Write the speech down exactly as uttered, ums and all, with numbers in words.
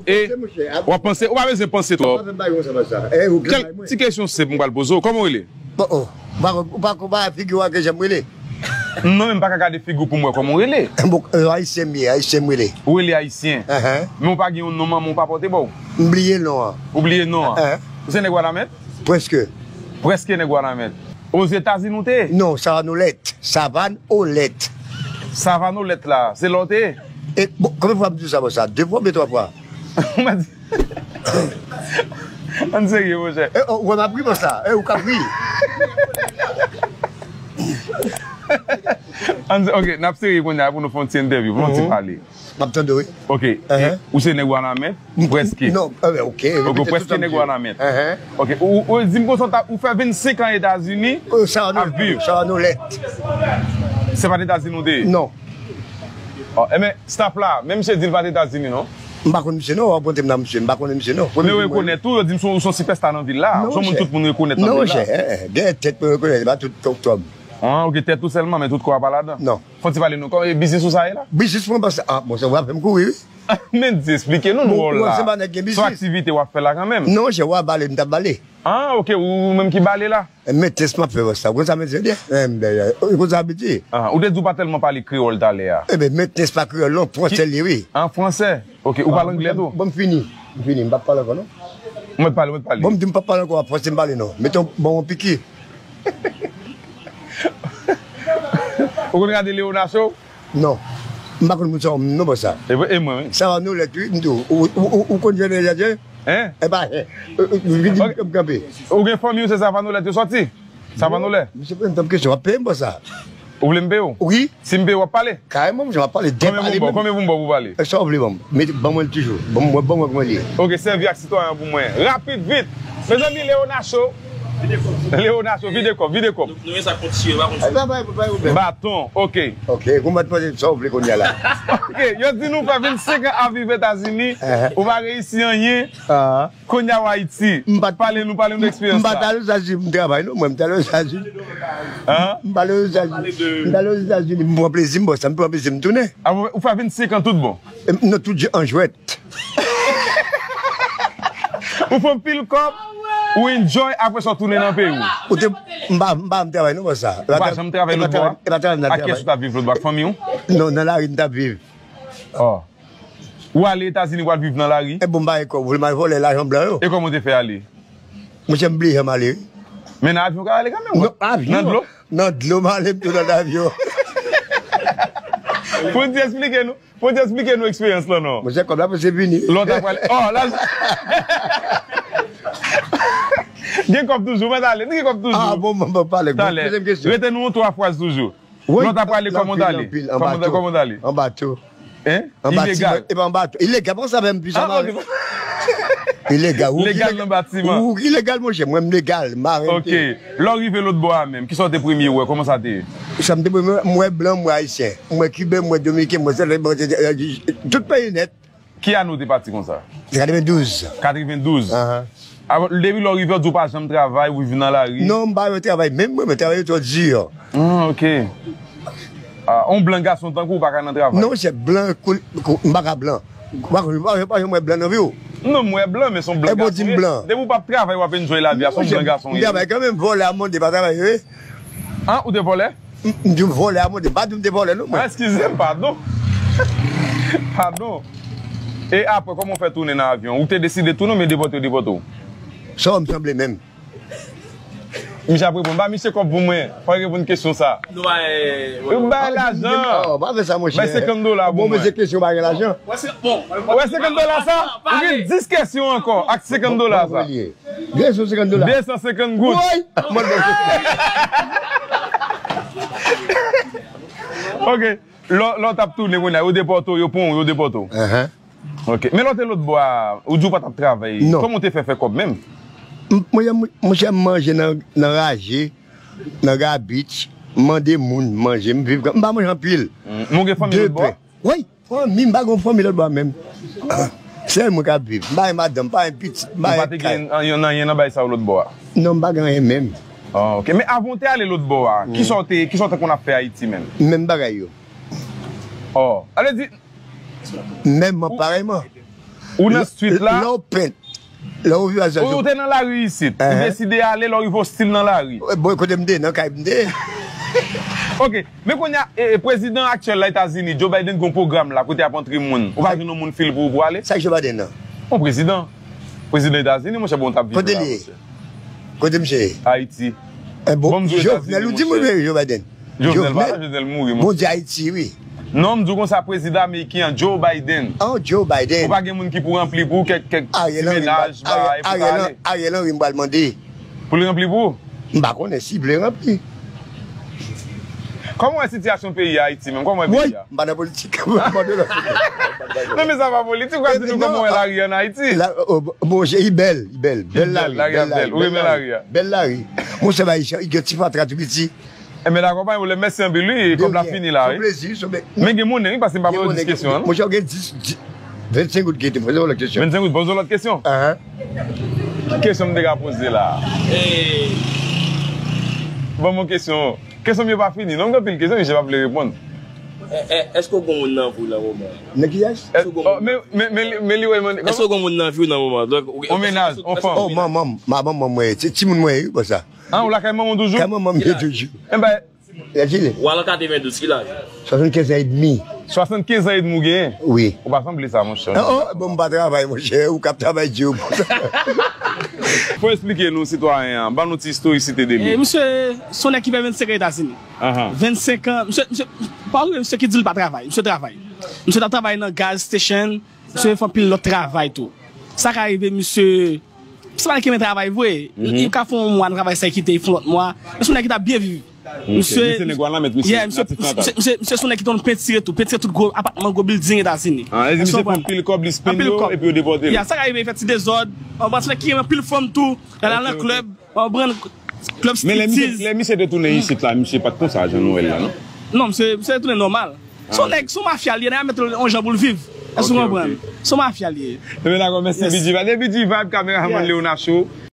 E w ap panse, ou pa bezwen panse twòp. Kèk ti kesyon senp m pral poze w. Kòman w rele? Bon, oh, ou pa, ou pa, ou pa figi w a ke jan m rele. Non, men m pa ka gade figi w pou m wè kòman w rele. Bon, euh, Ayisyen m ye, Ayisyen m rele. Ou rele Ayisyen. Ahan. Men w pa gen yon non manman w pa pote ba w? M bliye non an. Ou bliye non an? Ahan. Ou se nèg Wanament? Prèske. Prèske nèg Wanament. Ozetazini w te ye? Non, Savann Olèt. Savann Olèt. Savann Olèt la, se la w te ye? E, bon, konbyen fwa m di w sa konsa? De fwa oubyen twa fwa? Ou mèt di, ann serye, monchè. E, oh, ou wè m ap ri konsa. E, ou k ap ri. Ann se-, ok, n ap serye kounye a pou nou fè yon ti entèvyou, pou nou ti pale. M ap tande w, wi. Ok, e, ou se nèg Wanament? Prèske. Non, e, ok. Ok, ou prèske nèg Wanament. Ok, ou, ou di m konsa, ou ta, ou fè vennsenk an Etazini, ap viv. Savann Olèt. Se pa t Etazini w te ye? Non. Oh, enben, staff la, men misye di l pa t Etazini, non? M pa konn misye, non, w ap montre m nan misye, m pa konnen misye, non. Men yo rekonèt ou, yo di m se yon, se yon sipèsta nan vil la. Se yon moun tout moun rekonèt nan vil la. Non, monchè, eh, eh, gen tèt mwen rekonèt, se pa tout oktòb. Ah, ok, tèt ou sèlman, men tout kò a pa ladan. Non. Fò w ti pale nou, kòman, e biznis ou sa ye la? Biznis mwen, paske, ah, monchè, w ap fè m kouri, wi. Men di, esplike nou, nou wè w la. Se yon aktivite w ap fè la kanmenm. Non, monchè, w ap bale, m t ap bale. Ah, ok, ou, ou menm ki bale la? E mentens m ap fè wè sa. Ou konn sa mentens vle di? Ou konn sa vle di? Ah, ou te di w pa tèlman pale kreyòl talè a. Eben, mentens pa kreyòl non, fransè l ye, wi. Ah, fransè? Ok, ou pale anglè tou? Bon, m fini. M fini, m p ap pale ankò non. Ou mèt pale, ou mèt pale. Bon, m di m p ap pale ankò, w ap fòse m pale non. Mete yon, ban yon piki. Ou konn gade Léonard Show? Non. M pa konn moun sa yo menm non, bòs la. E vre, e mwen, wi. Sa va nou lèt, wi, m di w. Ou, ou, ou, ou konn Jènè Jadyen? Hein? E pa, hein. Vin di m kanpe. Ou gen fanmi w se Savann Olèt yo sòti? Savann Olèt? Misye poze m tanp kesyon, w ap peye m, bòs la. Ou vle m peye w? Wi. Si m peye w, w ap pale? Kareman, monchè, m ap pale. Konbyen pou m ba w? Konbyen pou m ba w pou pale? E sa w vle ban m? Mete, ban mwen l toujou. Ban mwen, ban mwen kòman l ye. Ok, sèvi ak sitwayen an pou mwen. Rapid, vit. Mezanmi, Léonard Show. Léonard Show, vide kòb, vide kòb. Nou gen sa kont siye, pa kont siye. Baton, ok. Ok, kòman w panse sa w vle kounye a la? Ok, yo di nou fè vennsenk an ap viv Etazini, ou pa reyisi anyen. Kounye a w Ayiti. Pale nou, pale nou de eksperyans la. M pa t al Ozetazini pou m travay non, mwen, m t al Ozetazini. Hein? M pa al Ozetazini. M t al Ozetazini pou m pran plezi m, bòs la, m pran plezi m tounen. Ah, ou fè vennsenk an tout bon? E, non, tout jan an jwèt. Ou fè anpil kòb, ou enjoy, apre sa w tounen nan peyi w. Ou te, m pa, m pa janm travay non, bòs la. Ou pa janm travay lòt bò a? E pa travay m t ap travay. Ak kiyès ou t ap viv lòt bò a? Ak fanmi w? Non, nan lari m t ap viv. Oh. Ou ale Etazini, ou al viv nan lari? E bon, m pa gen kòb, ou vle m al vòlè lajan blan yo? E kòman w te fè ale? Monchè, m bliye jan m ale, wi. Men nan avyon w ka ale kanmenm, wi. Non, avyon. Nan dlo? Nan dlo, m ale, m tou nan avyon. Pou di, esplike nou, pou di, esplike nou eksperyans lan, non. Monchè, kòb la prèske fini. Lè w ta prale, oh, la, gen kòb toujou, mwen t ale, nou gen kòb toujou. Ah, bon, bon, bon, pale, bon, poze m kesyon. Rete nou yon twa fraz toujou. Wi, lè w ta prale, kòman w t ale? Kòman w t ale? An bato. Hein? An batiman. Ilegal. E pa an bato. Ilegal, pa konsa menm, pis an mare. Ah, ok. Ilegal. Legal nan batiman. Ou ilegal, monchè. Mwen, m legal. M arete. Ok. Lè w rive lòt bò a menm, kisa w te premye wè? Kòman sa te ye? Sa m te premye wè, m wè blan, m wè ayisyen. M wè kiben, m wè dominiken, m wè tout peyi nèt. Ki ane w te pati konsa? Katrevendouz. Katrevendouz. Ahan. Depi lè w rive, w di w pa janm travay, ou viv nan lari? Non, m pa janm travay menm, mwen, mwen travay twò di. Ah, ok. Ah, on blan gason tankou w pa ka nan travay? Non, monchè, blan, kou-, kou-, m pa ka blan. Ou pa, ou pa, ou pa janm wè blan nan vi w? Non, m wè blan, men se on blan gason w ye. Depi w p ap travay, w ap enjoy lavi a, se on blan gason w ye. M travay kanmenm, vòlè a mande pa travay vre. Ah, ou te vòlè? M, m di w vòlè a mande, m pa di w m te vòlè non, mwen. Ah, eskize m, padon. Padon. E apre, kòman w fè tounen nan avyon? Ou te deside tounen oubyen depòte yo depòte w? Sa w m sanble menm? Misye ap reponn, ba misye kòb pou mwen. Fò l reponn kesyon sa. Nou bay, bay lajan. Oh, pa fè sa, monchè. Bay senkant dola pou mwen. Bon, mesye kesyon pa gen lajan. Wè senkant dola sa? Ou gen dis kesyon ankò ak senkant dola sa. Gen sou senkant dola. De san senkant goud. Woy! Ok. Lè, lè w t ap tounen kounye a, yo depòte w, yo pran w, yo depòte w. Ok. Men lè w te lòt bò a, ou di w pa t ap travay. Non. Kòman w te fè fè kòb menm? M, monchè, m, monchè, m manje nan, nan raje, nan gabich, m mande moun manje, m viv, m pa manje anpil. Men w gen fanmi lòt bò a? Wi. Fanmi, m pa gen fanmi lòt bò a menm. Sèl mwen k ap viv. M pa gen madanm, m pa gen pitit, m pa gen kay. Ou pa te gen anyen, anyen nan bagay sa yo lòt bò a? Non, m pa gen anyen menm. Ah, ok. Men avan w te ale lòt bò a, kisa w te, kisa w te konn ap fè Ayiti menm? Menm bagay yo. Oh, sa vle di, menm man, parèyman. Ou nan street la. Lè w pent. Lè w vizaj. Ou te nan lari isit. Ou deside ale, lè w rive ostil nan lari. Bon, kote m te, nan kay m te. Ok, men kounye a, e, e, prezidan aktyèl la Etazini, Joe Biden, gen yon pwogram la, kote ap antre moun. Ou pa jwenn yon moun fil pou, pou ale? Sa k Joe Biden nan? Yon prezidan. Prezidan Etazini, monchè, bon, t ap viv la, monchè. Kote misye ye? Ayiti. Bon, m di w Etazini, monchè. Jovenel, ou di m Joe Biden. Jovenel pa la, Jovenel mouri, monchè. Bon, di Ayiti, wi. Non, m di w konsa, prezidan ameriken an, Joe Biden. Oh, Joe Biden. Ou pa gen moun ki pou ranpli pou ou kèk, kèk ti menaj, bagay pou w ale? Ariel Henry, m pral mande. Pou l ranpli pou ou? M pa konnen si l vle ranpli. Kòman w wè sitiyasyon peyi a, Ayiti menm? Kòman w wè peyi a? M pa nan politik. Non, men sa pa politik, w ka di nou kòman w wè lari an Ayiti. Monchè, li bèl, li bèl. Bèl lari, bèl lari, bèl lari. Bèl lari. Monchè, ba, li gen ti fatra tou piti. Enben, dakò, pa gen pwoblèm. Mèsi anpil, wi. Kòb la fini la, wi. Men gen monnen, wi, paske m pa poze w dis kesyon an, non? Monchè, w gen dis, dis, vennsenk goud ki te poze yon lòt kesyon. Vennsenk goud, poze yon lòt kesyon. Ki kesyon m te ka poze la? Ban m yon kesyon. Kesyon m yo pa fini, non, m gen anpil kesyon, misye pa vle reponn. Èske w gen moun nan vi w nan moman an? Nan kiyès? Men, men, men, men li wè mande. Èske w gen moun nan vi w nan moman an? Yon mennaj, yon fanm. Oh, manman m, manman m, mwen, se timoun mwen, wi, konsa. Ah, ou lakay manman w toujou? Kay manman m ye toujou. Enben, w al an katrevendouz, ki laj ou? Swasannkenz an edmi. Swasannkenz an edmi w genyen? Wi. Ou pa sanble sa, monchè. Oh, oh, bon, m pa travay, monchè, ou k ap travay di yo konsa. Fò eksplike nou, sitwayen an, ban nou ti istorisite de li. E, misye, se yon nèg ki fè vennsenk an Etazini. Vennsenk an, misye, misye, pa okipe misye ki di l pa travay, misye travay. Misye t ap travay nan gas station, misye fè anpil lòt travay tou. Sa ka rive, misye, se pa nèg ki renmen travay vre. Li ka fè yon mwa nan travay sa, li kite, li fè yon lòt mwa. Men se yon nèg ki t ap byen viv. Misye, misye, misye, misye, misye se yon nèg ki konn pentire tou, pentire tout gwo apatman, gwo building Etazini. Èske w konprann? Anpil kòb li spend yo, epi yo depòte l. Ya, sa ka rive, fè ti dezòd. Ou konprann, se yon nèg ki renmen anpil fanm tou. L al nan klèb, ou konprann, klèb striptiz. Men lè misye, lè misye te tounen isit la, misye pa t konsa jan nou wè l la, non? Non, misye, misye te tounen nòmal. Se yon nèg, se yon mafya l ye, nèg la mete l yon jan pou l viv. Èske w konprann? Se yon mafya l ye. Enben, dakò, mèsi, B G Vibe. Depi B G Vibe, kameramann Léona Show.